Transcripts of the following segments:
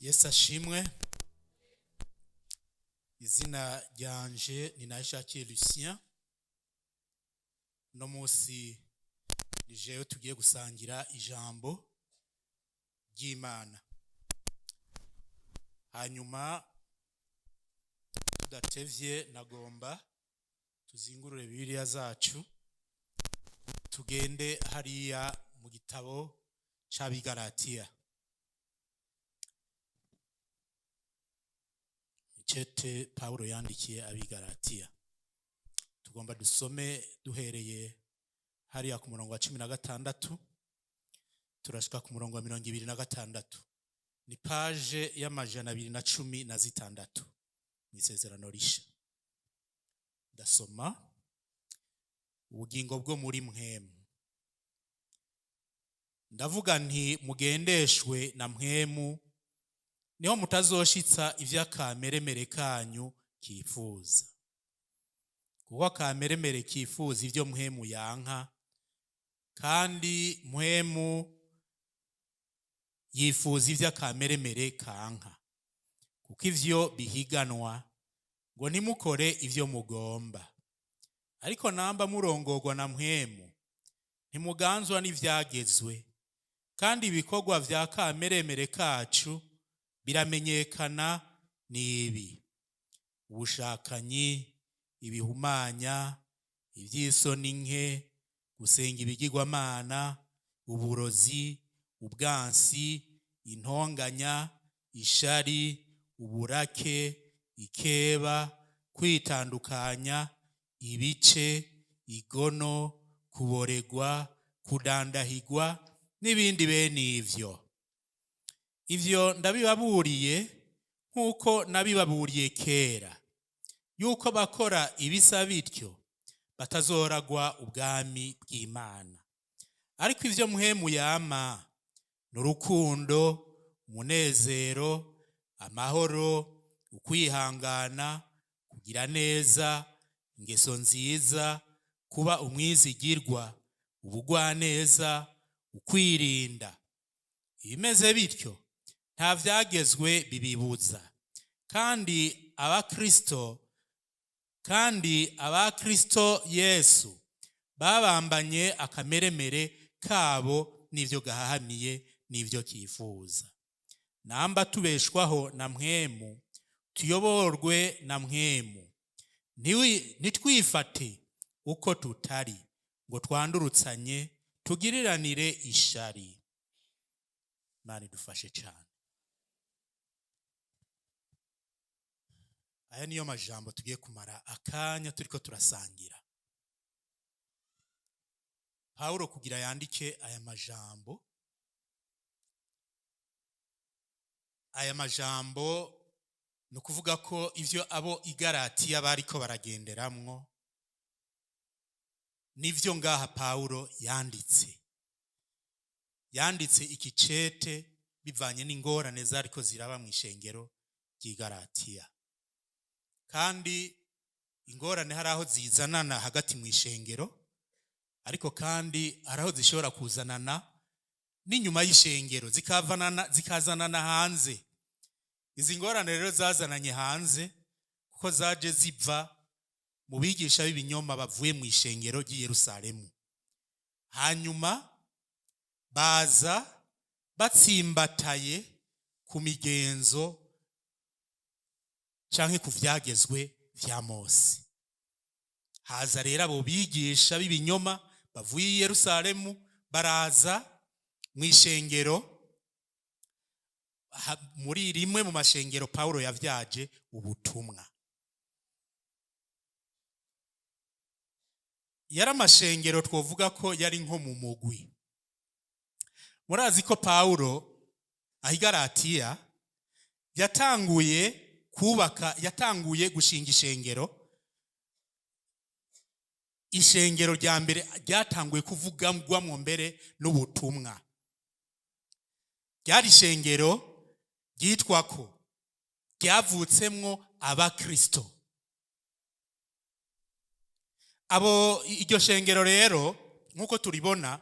Yesu ashimwe. Izina ryanje ni Nayishakiye Lucien. Uno munsi ni jewe tugiye gusangira ijambo ry'Imana. Hanyuma tudatevye, nagomba tuzingurure Bibiliya zacu, tugende hariya mu gitabo c'Abigalatiya. Icete Pawulo yandikiye Abigalatiya. Tugomba dusome duhereye hariya ku murongo wa 16, turashika ku murongo wa 26. Ni page y'216 mw'Isezerano Risha. Ndasoma: ubugingo bwo muri mpwemu. Ndavuga nti: mugendeshwe na Mpwemu, niho mutazoshitsa ivy'akameremere kanyu kifuza. Kuko akameremere kifuza ivyo Mpwemu yanka, kandi Mpwemu yifuza ivy'akameremere kanka. Kuko ivyo bihiganwa, ngo ntimukore ivyo mugomba. Ariko namba murongorwa na Mpwemu, ntimuganzwa n'ivyagezwe. Kandi ibikorwa vya kameremere kacu biramenyekana, n'ibi: ubushakanyi, ibihumanya, ivy'isoni nke, gusenga ibigirwamana, uburozi, ubwansi, intonganya, ishari, uburake, ikeba, kwitandukanya, ibice, igono, kuboregwa, kudandahigwa n'ibindi bene ivyo. Ivyo ndabibaburiye nk'uko nabibaburiye kera, yuko bakora ibisa bityo batazoragwa ubwami bw'Imana. Ariko ivyo Mpwemu yama ni urukundo, umunezero, amahoro, ukwihangana, kugira neza, ingeso nziza, kuba umwizigirwa, ubugwaneza, ukwirinda. Ibimeze bityo nta vyagezwe bibibuza. Kandi abakristo Yesu babambanye akameremere kabo n'ivyo gahahamiye n'ivyo kifuza. Namba tubeshwaho na Mpwemu, tuyoborwe na Mpwemu. Ntitwifate uko tutari, ngo twandurutsanye, tugiriranire ishari. Imana idufashe cyane. Aya niyo majambo tugiye kumara akanya turiko turasangira. Pawulo kugira yandike aya majambo, aya majambo ni ukuvuga ko ivyo abo Igaratiya bariko baragenderamwo nivyo ngaha Pawulo yanditse. Yanditse ikicete bivanye n'ingorane zariko ziraba mu ishengero ry'Igaratiya. Kandi ingorane hari aho zizanana hagati mu ishengero, ariko kandi hari aho zishobora kuzanana n'inyuma y'ishengero, zikazanana hanze. Izi ngorane rero zazananye hanze kuko zaje ziva mu bigisha b'ibinyoma bavuye mu ishengero ry'i Yerusalemu. Hanyuma baza batsimbataye ku migenzo canke ku vyagezwe vya Mose. Haza rero abo bigisha b'ibinyoma bavuye i Yerusalemu, baraza mu ishengero, muri rimwe mu mashengero Pawulo yavyaje ubutumwa. Yari amashengero twovuga ko yari nko mu mugwi. Murazi ko Pawulo aho i Galatiya yatanguye kubaka, yatanguye gushinga ishengero. Ishengero rya mbere ryatanguye kuvugwamwo mbere n'ubutumwa ryari ishengero ryitwa ko ryavutsemwo Abakristo. Abo iryo shengero rero, nk'uko turibona,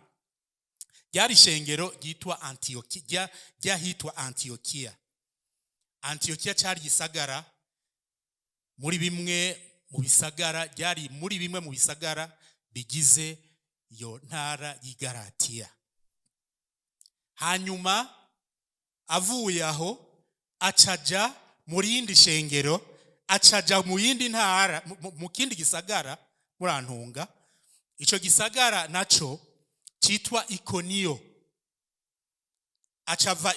ryari ishengero ryitwa Antiyokiya, ryahitwa Antiyokiya. Antiyokiya cyari gisagara muri bimwe mu bisagara, byari muri bimwe mu bisagara bigize iyo ntara y'Igaratiya. Hanyuma avuye aho acaja mu rindi shengero, acaja mu yindi ntara, mu kindi gisagara, murantunga. Ico gisagara naco citwa Ikoniyo. Acava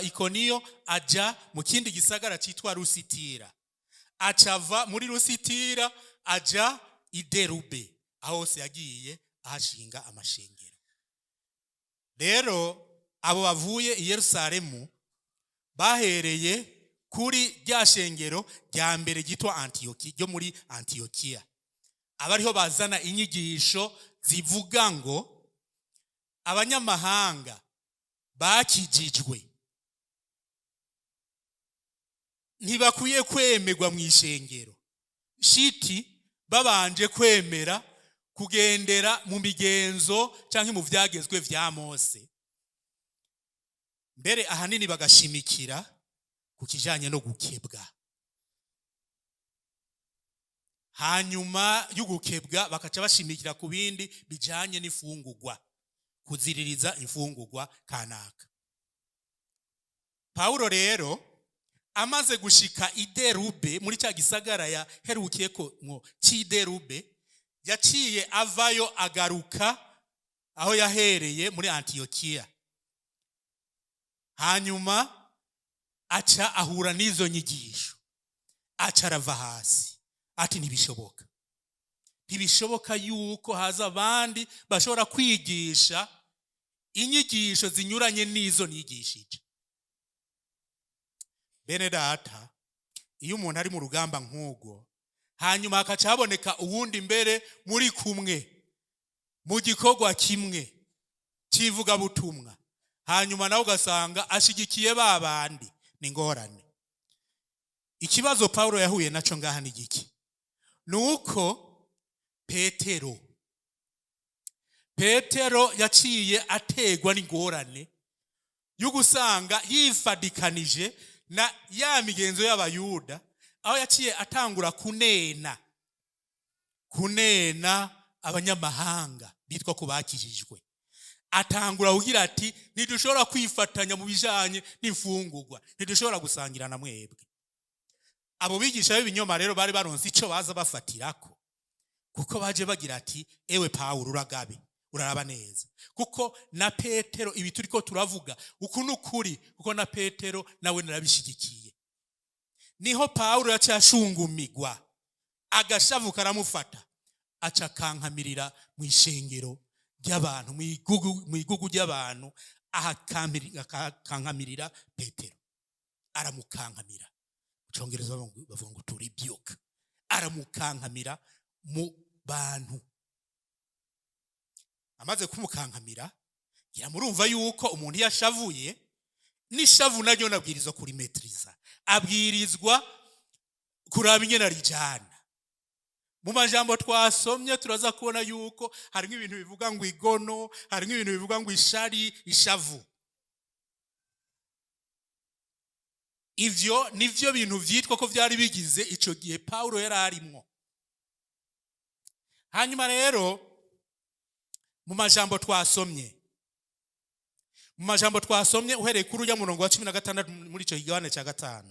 Ikoniyo aja mu kindi gisagara citwa Rusitira. Acava muri Rusitira aja i Derube. Aho hose yagiye ahashinga amashengero. Rero abo bavuye i Yerusalemu bahereye kuri rya shengero rya mbere ryitwa Antiyoki, ryo muri Antiyokiya, aba ariho bazana inyigisho zivuga ngo abanyamahanga bakijijwe ntibakwiye kwemerwa mu ishengero shiti babanje kwemera kugendera mu migenzo cyangwa mu byagezwe vya Mose, mbere ahanini bagashimikira ku kijanye no gukebwa. Hanyuma y'ugukebwa bakaca bashimikira ku bindi bijanye n'ifungurwa, kuziririza imfungurwa kanaka. Pawulo rero amaze gushika i Derube, muri cya gisagara yaherukiyeko mwo cy'i Derube, yaciye avayo agaruka aho yahereye muri Antiyokiya. Hanyuma aca ahura n'izo nyigisho, aca arava hasi ati ntibishoboka, ntibishoboka yuko haza abandi bashobora kwigisha inyigisho zinyuranye n'izo nigishije. Bene data, iyo umuntu ari mu rugamba nk'urwo, hanyuma hakaca haboneka uwundi mbere muri kumwe mu gikorwa kimwe cy'ivugabutumwa, hanyuma nawe ugasanga ashigikiye ba bandi, ni ingorane. Ikibazo Pawulo yahuye naco ngaha ni giki? Ni uko Petero yaciye ategwa n'ingorane yo gusanga yifadikanije na ya migenzo y'Abayuda, aho yaciye atangura kunena abanyamahanga bitwa ko bakijijwe. Atangura kugira ati ntidushobora kwifatanya mu bijanye n'imfungurwa, ntidushobora gusangira na mwebwe. Abo bigisha b'ibinyoma rero bari baronse ico baza bafatirako, kuko baje bagira ati ewe Pawulo, uragabe, uraraba neza, kuko na Petero ibi turiko turavuga uku n'ukuri, kuko na Petero nawe narabishigikiye. Niho Pawulo yaciye ashungumigwa, agashavu karamufata, aca akankamirira mu ishengero ry'abantu, mu igugu ry'abantu, akankamirira Petero, aramukankamira. Mu Congereza bavuga ngo to rebuke. Aramukankamira mu bantu. Amaze kumukankamira, ngira murumva yuko umuntu iyo ashavuye, n'ishavu naryo nabwirizwa kurimetiriza, abwirizwa kuraba ingene arijana. Mu majambo twasomye turaza kubona yuko harimo ibintu bivuga ngo igono, harimo ibintu bivuga ngo ishari, ishavu. Ivyo nivyo bintu vyitwa ko vyari bigize ico gihe Pawulo yari arimwo. Hanyuma rero mu majambo twasomye uhereye kuri urya murongo wa 16 muri ico kigabane ca 5,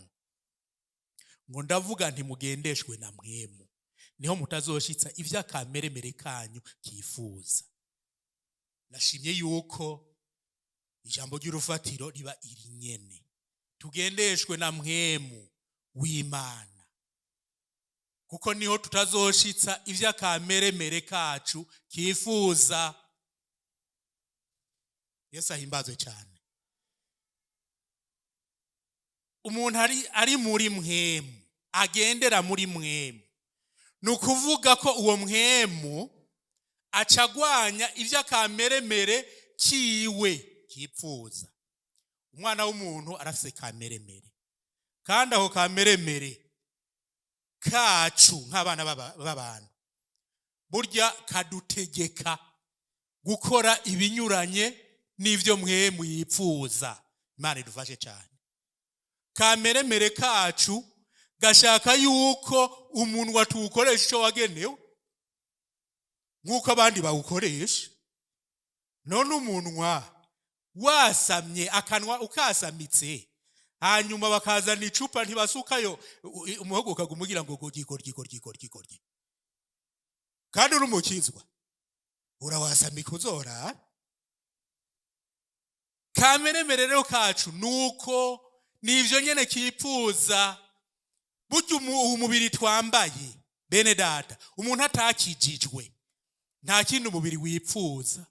ngo ndavuga nti mugendeshwe na mwemu, niho mutazoshitsa ivy'akameremere kanyu kifuza. Nashimye yuko ijambo ry'urufatiro riba iri nyene, tugendeshwe na mwemu w'Imana, kuko niho tutazoshitsa ivy'akameremere kacu kifuza. Yesu ahimbazwe cyane. Umuntu ari muri mwemu, agendera muri mwemu, ni ukuvuga ko uwo mwemu acagwanya ivy'akameremere kiwe kipfuza. Umwana w'umuntu arafise kameremere, kandi ako kameremere kacu nk'abana b'abantu burya kadutegeka gukora ibinyuranye n'ivyo mwemu yipfuza. Imana idufashe cyane. Kameremere kacu gashaka yuko umunwa tuwukoresha icyo wagenewe nk'uko abandi bawukoresha. None umunwa wasamye, akanwa ukasamitse, hanyuma bakazana icupa ntibasukayo umuhogo ukaguma ugira ngo goryi goryi goryi goryi goryi, kandi uri umukizwa urawasamika uzora. Kameremere rero kacu nuko nivyo nyene kipfuza. Burya umubiri twambaye, bene data, umuntu atakijijwe nta kindi umubiri wipfuza.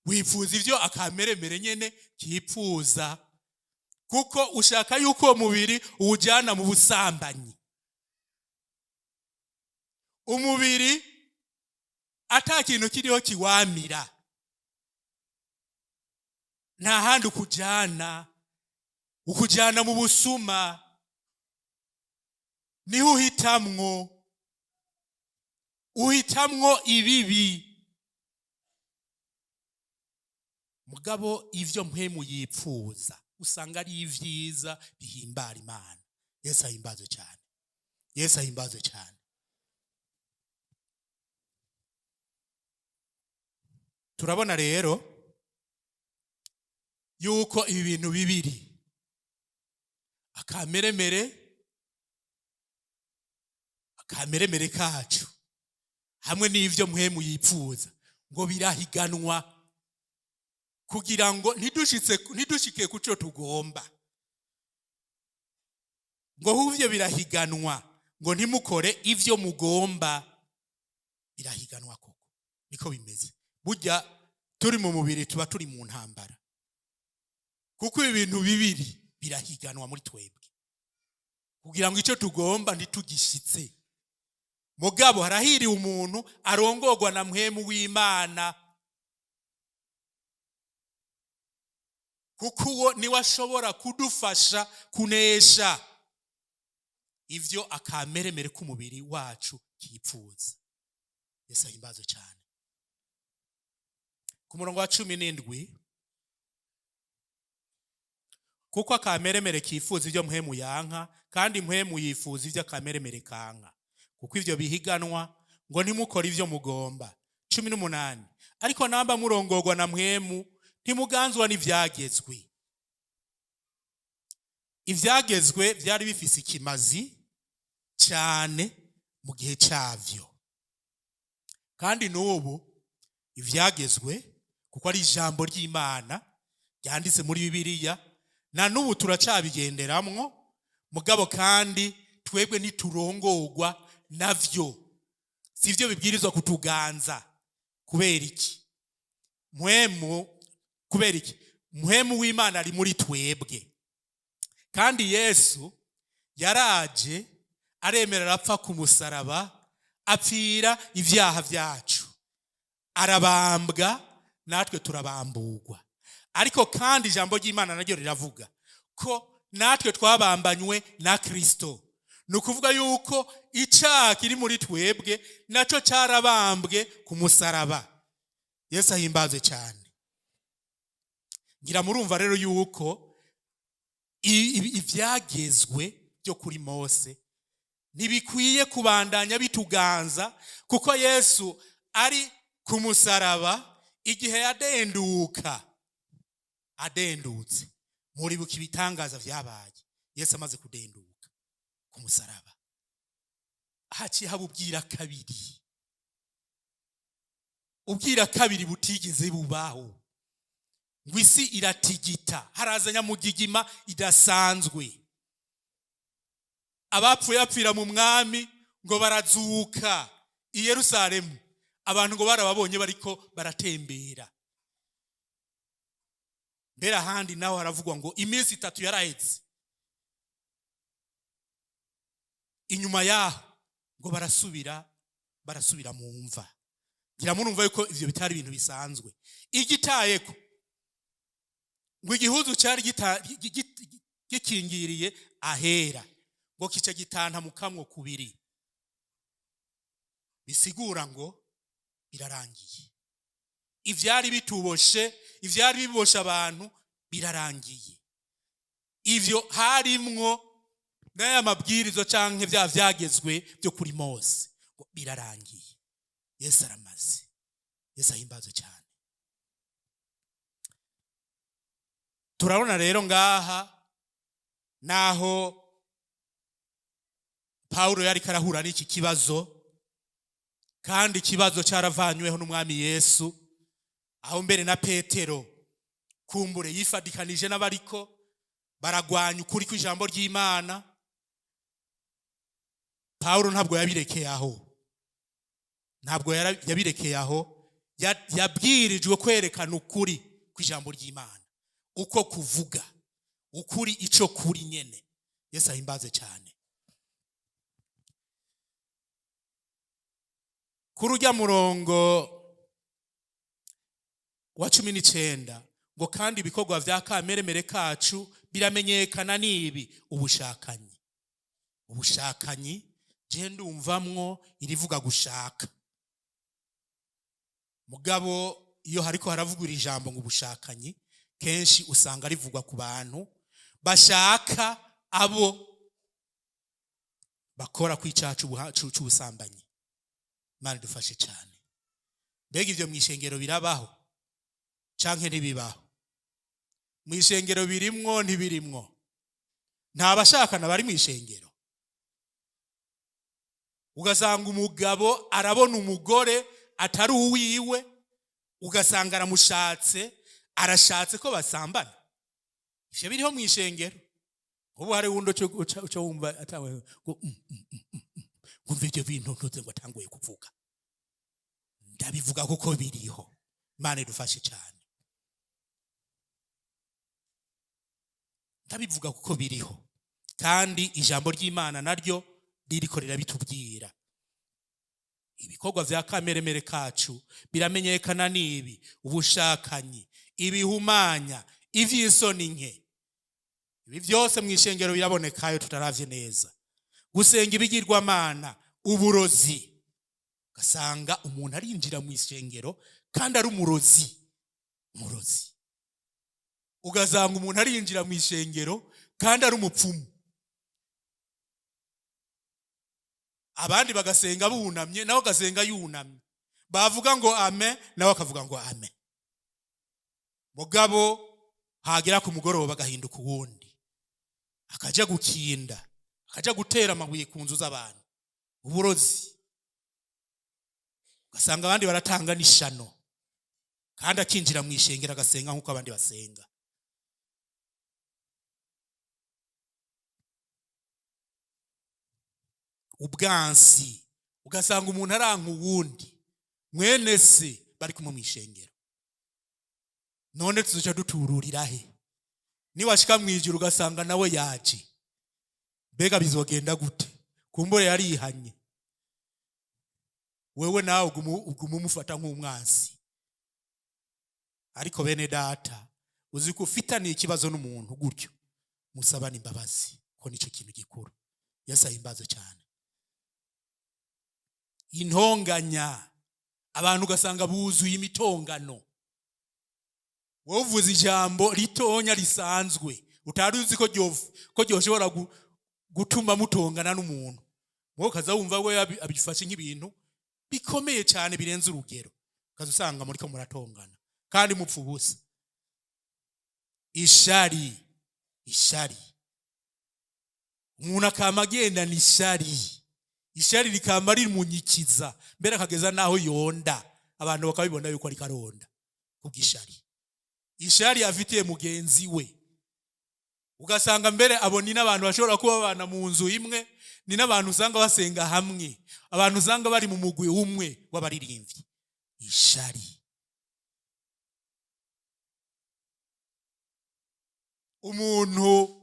Wipfuza ivyo akameremere nyene kipfuza, kuko ushaka yuko uwo mubiri uwujyana mu busambanyi. Umubiri ata kintu kiriho kiwamira, nta handi ukujyana, ukujyana mu busuma. Niho uhitamwo, uhitamwo ibibi. Mugabo ivyo mpwemu yipfuza usanga ari ivyiza bihimbara Imana. Yesu ahimbazwe cyane, Yesu ahimbazwe cyane. Turabona rero yuko ibi bintu bibiri, akameremere, akameremere kacu hamwe n'ivyo mpwemu yipfuza, ngo birahiganwa kugira ngo ntidushike kuco tugomba. Ngo huvyo birahiganwa ngo ntimukore ivyo mugomba. Birahiganwa koko, niko bimeze. Burya turi mu mubiri tuba turi mu ntambara, kuko ibi bintu bibiri birahiganwa muri twebwe kugira ngo icyo tugomba ntitugishitse. Mugabo harahiriwe umuntu arongorwa na mpwemu w'Imana, kuko uwo niwe ashobora kudufasha kunesha ivyo akameremere k'umubiri wacu kipfuza. Yesu ahimbazwe cyane. Ku murongo wa 17, kuko akameremere kifuza ibyo mpwemu yanka, kandi mpwemu yifuza ibyo akameremere kanka, kuko ivyo bihiganwa ngo ntimukore ivyo mugomba. 18, ariko namba murongorwa na mpwemu ntimuganzwa n'ivyagezwe. Ivyagezwe vyari bifise ikimazi cyane mu gihe cyavyo, kandi n'ubu ivyagezwe, kuko ari ijambo ry'Imana ryanditse muri Bibiliya, na n'ubu turacabigenderamwo. Mugabo kandi twebwe ntiturongorwa navyo, sivyo bibwirizwa kutuganza. Kubera iki? Mpwemu, kubera iki? Mpwemu w'Imana ari muri twebwe, kandi Yesu yaraje aremera arapfa ku musaraba, apfira ivyaha vyacu, arabambwa natwe turabamburwa. Ariko kandi ijambo ry'Imana naryo riravuga ko natwe twabambanywe na Kristo. Ni ukuvuga yuko icaha kiri muri twebwe naco carabambwe ku musaraba. Yesu ahimbazwe cyane. Ngira murumva rero yuko ivyagezwe byo kuri Mose ntibikwiye kubandanya bituganza, kuko Yesu ari ku musaraba igihe yadenduka, adendutse, muribuka ibitangaza vyabaye Yesu amaze kudenduka ku musaraba. Haciye haba ubwira kabiri, ubwira kabiri butigeze bubaho, ngo isi iratigita, haraza nyamugigima idasanzwe. Abapfuye bapfira mu mwami ngo barazuka i Yerusalemu, abantu ngo barababonye bariko baratembera. Mbere ahandi naho haravugwa ngo iminsi 3 yaraheze, inyuma yaho ngo barasubira mu mva. Ngira murumva yuko ivyo bitari ibintu bisanzwe. Igitayeko ngo igihuzu cyari gikingiriye ahera, ngo kica gitanta mu kamwo kubiri, bisigura ngo birarangiye. Ivyari bituboshe, ivyari biboshe abantu birarangiye. Ivyo harimwo n'aya mabwirizo canke vya vyagezwe byo kuri Mose, ngo birarangiye, Yesu aramaze. Yesu ahimbazwe cyane. Turabona rero ngaha naho Pawulo yariko arahura n'iki kibazo, kandi ikibazo cyaravanyweho n'Umwami Yesu, aho mbere na Petero kumbure yifadikanije n'abariko baragwanya ukuri kw'ijambo ry'Imana. Pawulo ntabwo yabirekeye aho, ntabwo yabirekeye aho. Yabwirijwe kwerekana ukuri kw'ijambo ry'Imana, uko kuvuga ukuri ico kuri nyene. Yesu ahimbaze cyane. Kuri ujya murongo wa 19 ngo: "Kandi ibikorwa vya kameremere kacu biramenyekana, nibi: ubushakanyi." Ubushakanyi je ndumvamwo irivuga gushaka, mugabo iyo hariko haravugwa ijambo ngo ubushakanyi, kenshi usanga rivugwa ku bantu bashaka abo bakora kw'icaha c'ubusambanyi. Imana idufashe cyane. Mbega ivyo mw'ishengero birabaho canke ntibibaho? Mw'ishengero birimwo, ntibirimwo? Nta bashakana bari mw'ishengero? Ugasanga umugabo arabona umugore atari uwiwe, ugasanga aramushatse, arashatse ko basambana. Ivyo biriho mw'ishengero. Ubu hari wundi uca wumva atanguye ngo ngumva ivyo bintu ntuze ngo atanguye kuvuga. Ndabivuga kuko biriho. Imana idufashe cyane. Ndabivuga kuko biriho, kandi ijambo ry'Imana naryo ririko rirabitubwira. Ibikorwa vya kameremere kacu biramenyekana, nibi: ubushakanyi, ibihumanya, ivy'isoni nke. Ibi byose mu ishengero birabonekayo tutaravye neza. Gusenga ibigirwamana, uburozi. Ugasanga umuntu arinjira mu ishengero kandi ari umurozi, umurozi. Ugasanga umuntu arinjira mu ishengero kandi ari umupfumu. Abandi bagasenga bunamye, nawe agasenga yunamye. Bavuga ngo amen, nawe akavuga ngo amen. Mugabo hagera ku mugoroba bagahinduka uwundi, akaja gukinda, akaja gutera amabuye ku nzu z'abantu. Uburozi. Ugasanga abandi baratanga n'ishano, kandi akinjira mu ishengero agasenga nk'uko abandi basenga. Ubwansi. Ugasanga umuntu aranka uwundi mwene se bari kumwe mu ishengero. None tuzoca dutururira he niwashika mu ijuru ugasanga nawe yaje? Mbega bizogenda gute? Kumbure yarihanye, wewe nawe uguma umufata nk'umwansi. Ariko bene data, uzi ko ufitaniye ikibazo n'umuntu gutyo, musabane imbabazi, ko nicyo kintu gikuru. Yesu ahimbaze cyane. Intonganya. Abantu ugasanga buzuye imitongano. Wowe uvuze ijambo ritonya risanzwe utari uzi ko ryoshobora gutuma mutongana n'umuntu, wowe ukaza wumva we abifashe nk'ibintu bikomeye cyane birenze urugero, ukaza usanga muriko muratongana kandi mupfa ubusa. Ishari, ishari. Umuntu akama agendana ishari, ishari rikama rimunyikiza, mbere akageza n'aho yonda, abantu bakabibona yuko ariko aronda kubw'ishari, ishari afitiye mugenzi we. Ugasanga mbere abo ni n'abantu bashobora kuba babana mu nzu imwe, ni n'abantu usanga basenga hamwe, abantu usanga bari mu mugwi umwe w'abaririmbyi. Ishari. Umuntu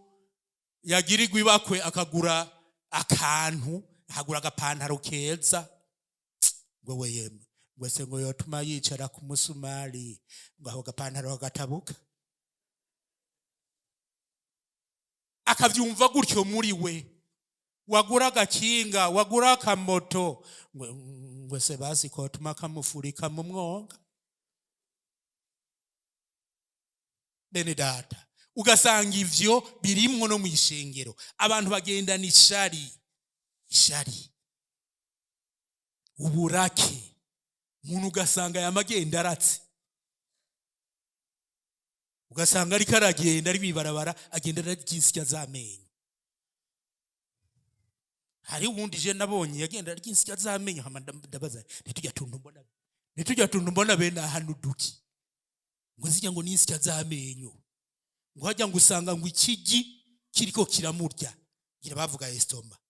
yagirirwa ibakwe akagura akantu, akagura agapantaro keza, ngo we yemwe, ngo se ngo yotuma yicara ku musumari, ngo ako gapantaro kagatabuka, akavyumva gutyo muri we. Wagura agakinga, wagura akamoto, ngo se basi kotuma kamufurika mu mwonga. Bene data, Ugasanga ivyo birimwo no mu ishengero, abantu bagendana ishari, ishari, uburake. Umuntu ugasanga yamagenda aratse, ugasanga ariko aragenda ari kwibarabara, agenda ararya insya z'amenyo. Hari uwundi je nabonye yagenda arya insya z'amenyo, hama ndabaza, ntitujya tuntu mbona bene hano uduki? Ngo zijya ngo ni insya z'amenyo, ngo hajya ngo usanga ngo ikigi kiriko kiramurya, ngira bavuga estomac,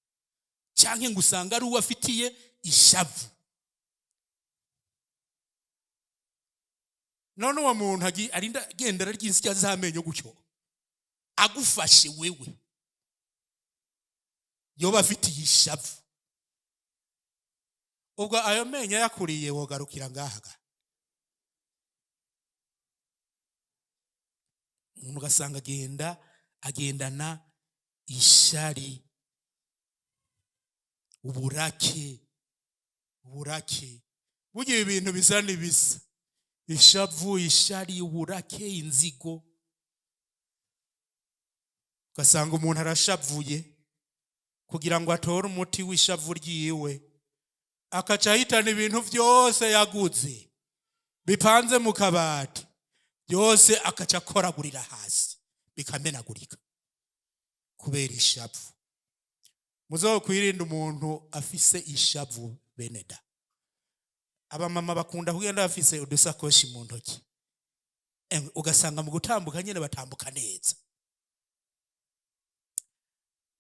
canke ngo usanga ari uwo afitiye ishavu. None uwo muntu arinda agenda ararya insya z'amenyo gutyo, agufashe wewe, yoba afitiye ishavu. Ubwo ayo menyo yakuriye, wogarukira ngahaga. Umuntu ugasanga agenda agendana ishari, uburake, uburake. Burya ibintu bisa n'ibisa: ishavu, ishari, uburake, inzigo. Ugasanga umuntu arashavuye, kugira ngo atore umuti w'ishavu ryiwe, akaca ahitana ibintu byose yaguze bipanze mu kabati, byose akaca akoragurira hasi, bikamenagurika kubera ishavu. Muzokwirinda umuntu afise ishavu, bene da. Abamama bakunda kugenda bafise udusakoshi mu ntoki, ugasanga mu gutambuka nyine batambuka neza.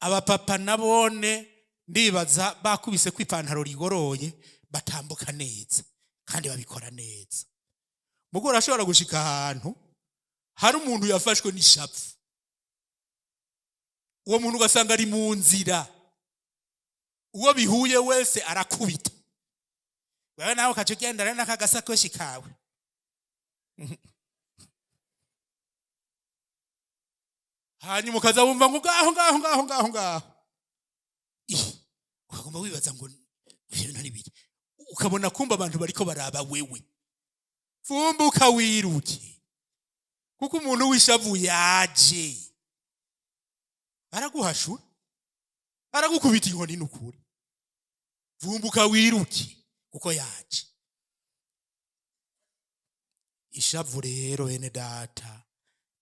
Abapapa nabone ndibaza bakubise ko ipantaro rigoroye, batambuka neza kandi babikora neza. Mugo urashobora gushika ahantu hari umuntu yafashwe n'ishavu, uwo muntu ugasanga ari mu nzira, uwo bihuye wese arakubita. Wewe nawe ukaca ugendana n'akagasakoshi kawe. Hanyuma ukaza wumva ngo ngaho ngaho ngaho ngaho ngaho. Ih, ukagomba wibaza ngo ibintu ni biki, ukabona kumva abantu bariko baraba wewe. Vumbuka wiruke, kuko umuntu w'ishavu yaje araguhashura, aragukubita inkoni n'ukuri. Vumbuka wiruke kuko yaje. Ishavu rero, bene data,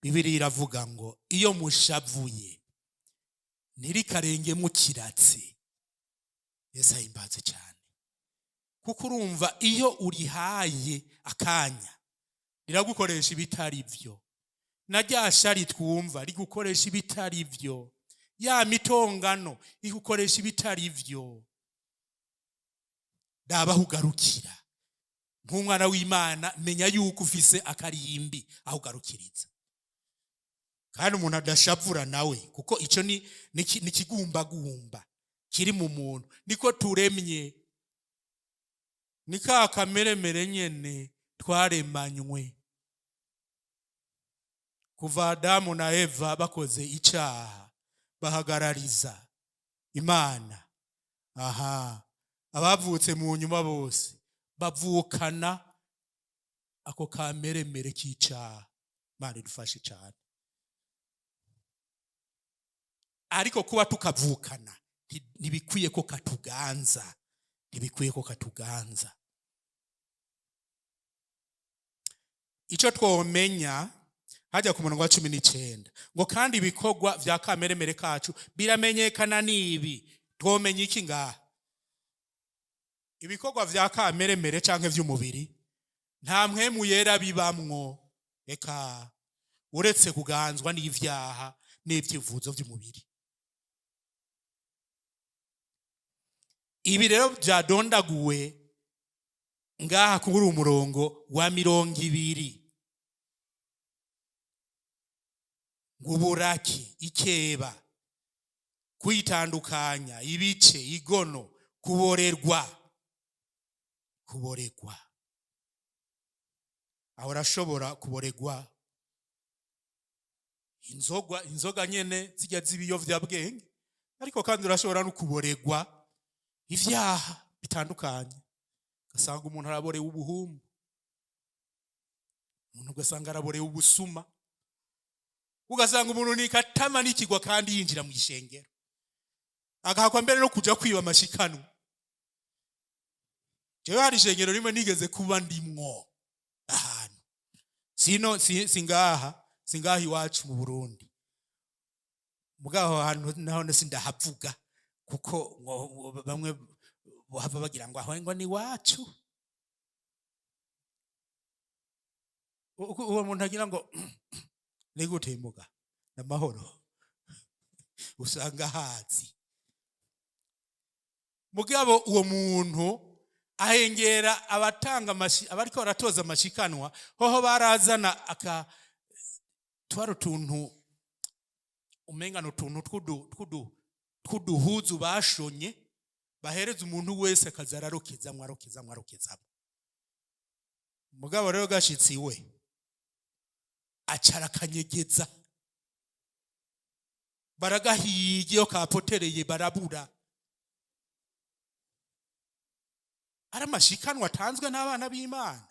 Bibiliya iravuga ngo iyo mushavuye ntirikarenge mukiratse. Yesu ahimbaze cyane, kuko urumva iyo urihaye akanya riragukoresha ibitari byo, na rya shari twumva rigukoresha ibitari byo, ya mitongano igukoresha ibitari byo. Raba aho ugarukira nk'umwana w'Imana, menya yuko ufise akarimbi aho ugarukiriza. Kandi umuntu adashavura nawe, kuko icyo ni ikigumbagumba kiri mu muntu, niko turemye, ni ka kameremere nyene twaremanywe kuva Adamu na Eva bakoze icaha, bahagarariza Imana. Aha abavutse mu nyuma bose bavukana ako kameremere k'icaha. Imana idufashe cyane. Ariko kuba tukavukana ntibikwiye ko katuganza, ntibikwiye ko katuganza. Icyo twomenya hajya ku murongo wa 19 ngo kandi ibikorwa vya kameremere kacu biramenyekana n'ibi. Twomenya iki ngaha? Ibikorwa vya kameremere canke vy'umubiri nta mpwemu yera bibamwo, eka uretse kuganzwa n'ivyaha n'ivyivuzo vy'umubiri. Ibi rero byadondaguwe ngaha kuri uyu murongo wa 20, ngo uburaki, ikeba, kwitandukanya, ibice, igono, kuborerwa, kuboregwa. Aho urashobora kuboregwa inzoga, inzoga nyene zijya z'ibiyovyabwenge, ariko kandi urashobora no kuboregwa ivyaha bitandukanye. Ugasanga umuntu araborewe ubuhumbu, umuntu ugasanga araborewe ubusuma. Ugasanga umuntu nikatama n'ikigwa kandi yinjira mu ishengero, agahakwa mbere no kuja kwiba amashikanwa. Jewe hari ishengero rimwe nigeze kuba ndimwo ahantu sino singaha iwacu mu Burundi, mugaho hantu naho sindahavuga kuko ngo bamwe bohava bagira ngo aho ngo ni iwacu. Uwo muntu agira ngo ni gute muga n'amahoro, usanga hazi. Mugabo uwo muntu ahengera abatanga amashi, abariko baratoza amashikanwa, hoho barazana aka twari utuntu umenga ni utuntu tw'uduhuzu bashonye, bahereza umuntu wese akaza ararokezamwo arokezamwo arokezamwo. Mugabo rero gashitsi iwe acara akanyegeza, baragahiga iyo kapotereye barabura. Ari amashikanwa atanzwe n'abana b'Imana,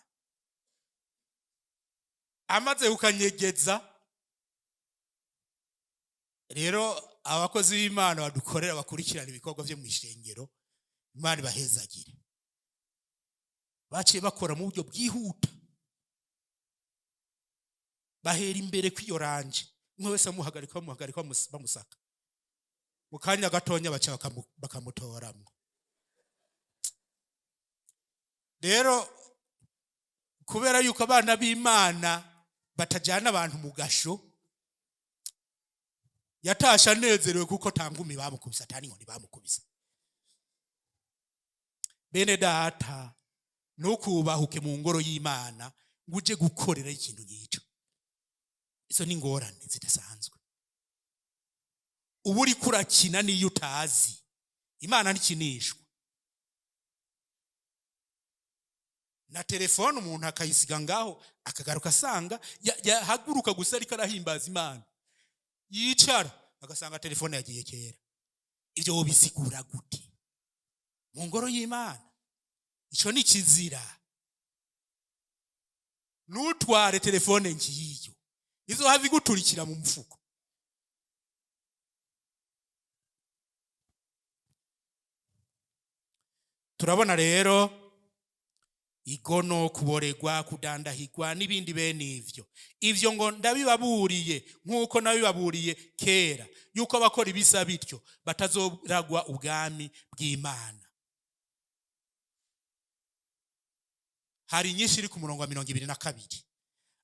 amaze kukanyegeza. Rero abakozi b'Imana badukorera bakurikirana ibikorwa byo mu ishengero, Imana ibahezagire, baciye bakora mu buryo bwihuta, bahera imbere kw'iyo ranje, umwe wese amuhagarika bamuhagarika bamusaka, mu kanya gatonya baca bakamutoramwo. Rero kubera yuko abana b'Imana batajyana abantu mu gasho, yatashe anezerewe kuko tangumi bamukubise, atani inkoni bamukubise. Bene data, ntukubahuke mu ngoro y'Imana ngo uje gukorera ikintu nk'icyo. Izo ni ingorane zidasanzwe. Uba uriko urakina n'iyo utazi. Imana ntikinishwa. Na telefone umuntu akayisiga ngaho, akagaruka asanga yahaguruka gusa ariko arahimbaza Imana, yicara agasanga telefone yagiye kera. Ibyo wobisigura gute mu ngoro y'Imana? Ico ni kizira. Nutware telefone ngiyo, izohava iguturikira mu mufuko. Turabona rero igono, kuboregwa, kudandahigwa n'ibindi bene ivyo. Ivyo ngo ndabibaburiye nk'uko nabibaburiye kera, yuko abakora ibisa bityo batazoragwa ubwami bw'Imana. Hari inyinshi iri ku murongo wa 22.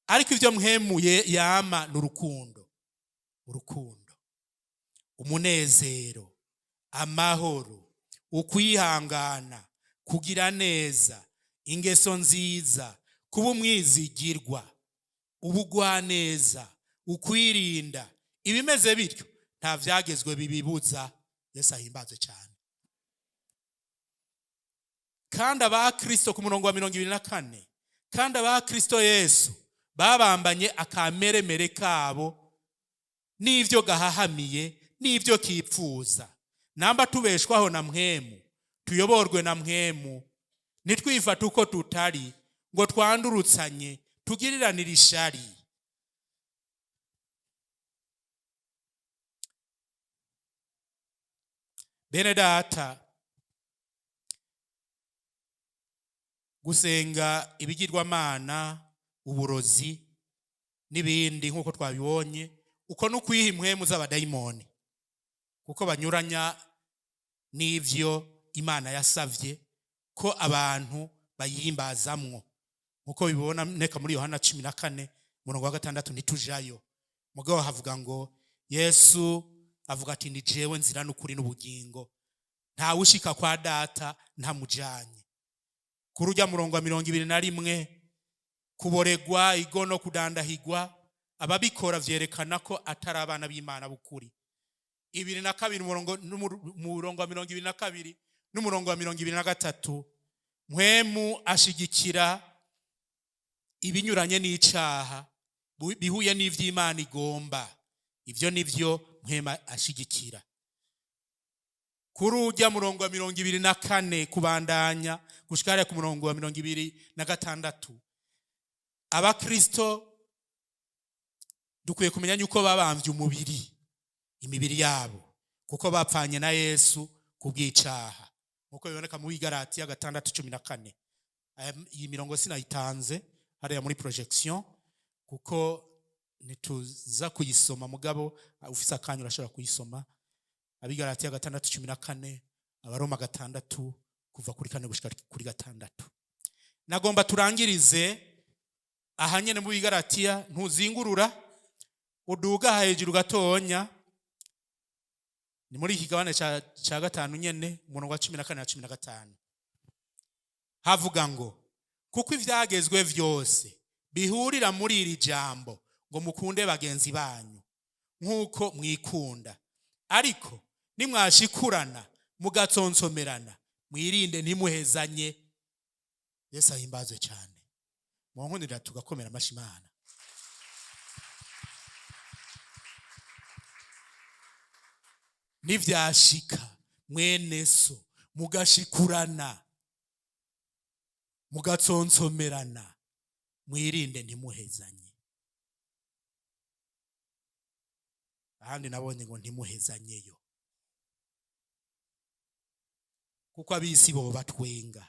Ariko ivyo mwemuye yama ni urukundo, urukundo, umunezero, amahoro, ukwihangana, kugira neza, ingeso nziza, kuba umwizigirwa, ubugwaneza, ukwirinda. Ibimeze bityo nta vyagezwe bibibuza. Yesu ahimbazwe cyane. Kandi aba Kristo ku murongo wa 24, kandi aba Kristo Yesu babambanye akameremere kabo n'ivyo gahahamiye n'ivyo kipfuza. Namba tubeshwaho na mpwemu, tuyoborwe na mpwemu, ntitwifate uko tutari ngo twandurutsanye, tugiriranire ishari. Bene data, gusenga ibigirwamana, uburozi n'ibindi nk'uko twabibonye, uko n'ukwiha impwemu z'abadayimoni, kuko banyuranya n'ivyo Imana yasavye ko abantu bayihimbazamwo, nk'uko bibona neka muri Yohana 14 umurongo wa 6. Ntitujayo, mugabo havuga ngo Yesu avuga ati ni jewe nzira n'ukuri n'ubugingo, ntawe ushika kwa data ntamujanye. Kuri urya murongo wa 21, kuboregwa, igono, kudandahigwa, ababikora vyerekana ko atari abana b'Imana b'ukuri. 22 umurongo, umurongo wa 22 n'umurongo wa 23, mpwemu ashigikira ibinyuranye n'icaha bihuye n'ivy'Imana igomba. Ivyo nivyo mpwemu ashigikira. Kuri urya murongo wa 24 kubandanya gushika hariya ku murongo wa 26, abakristo Dukwiye kumenya yuko babambye umubiri, imibiri yabo, kuko bapfanye na Yesu kubw'icaha, nkuko biboneka mu Bigaratiya 6:14. Iyi mirongo sinayitanze hariya muri projection kuko ntituza kuyisoma, mugabo ufise akanya urashobora kuyisoma. Abigaratiya 6:14, Abaroma 6 kuva kuri 4 gushika kuri 6. Nagomba turangirize aha nyene mu Bigaratiya. Ntuzingurura, uduga hejuru gatonya, ni muri iki kigabane ca gatanu nyene, umurongo wa 14 na 15. Havuga ngo: "Kuko ivyagezwe vyose bihurira muri iri jambo ngo mukunde bagenzi banyu nk'uko mwikunda. Ariko nimwashikurana mugatsonsomerana, mwirinde ntimuhezanye." Yesu ahimbazwe cyane. Munkundira tugakomera amashyi Imana. Nivyashika mwene so mugashikurana mugatsonsomerana, mwirinde ntimuhezanye. Ahandi nabonye ngo ntimuhezanyeyo, kuko ab'isi bo batwenga,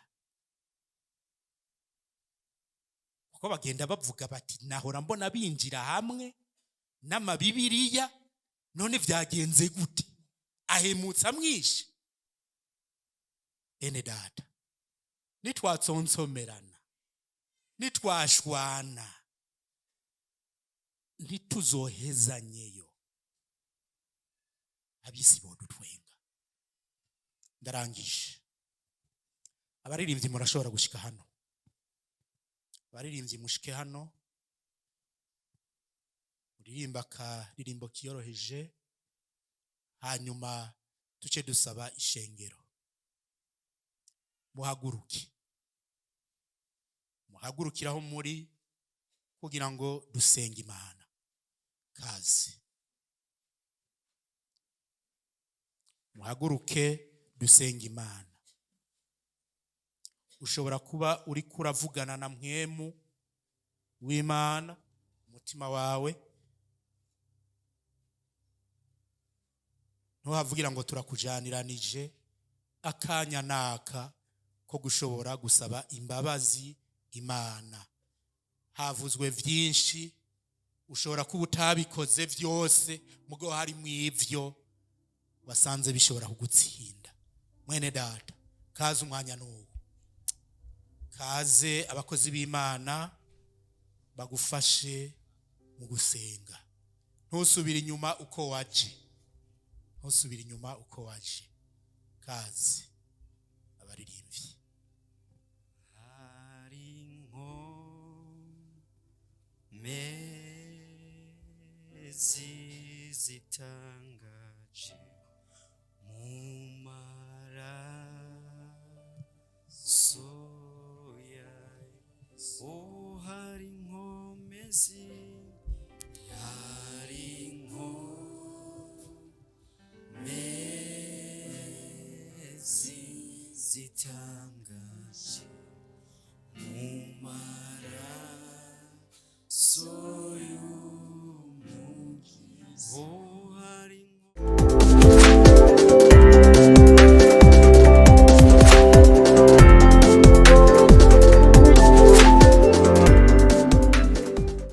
kuko bagenda bavuga bati: "Nahora mbona binjira hamwe n'amabibiriya, none vyagenze gute? Ahemutse amwishe." Ene data, nitwatsonsomerana, nitwashwana, ntituzohezanyeyo, ab'isi bodutwenga. Ndarangije. Abaririmbyi murashobora gushika hano. Abaririmbyi mushike hano, muririmba akaririmbo kiyoroheje, hanyuma tuce dusaba ishengero. Muhaguruke, muhagurukiraho muri kugira ngo dusenge Imana. Kazi, muhaguruke dusenge Imana. Ushobora kuba uri kuravugana na Mpwemu w'Imana umutima wawe, ntuhavugira ngo turakujaniranije. Akanya naka ko gushobora gusaba imbabazi Imana. Havuzwe vyinshi, ushobora kuba utabikoze vyose, mugo harimo ivyo wasanze bishobora kugutsinda. Mwene data, kaze, umwanya n'uwo. Kaze, abakozi b'Imana bagufashe mu gusenga. Ntusubire inyuma uko waje, ntusubire inyuma uko waje. Kaze abaririmbyi. Hari inkomezi zitangaje mu maraso yayo. Oh, hari inkomezi, hari inkomezi zitangaje mu maraso y'Umukiza.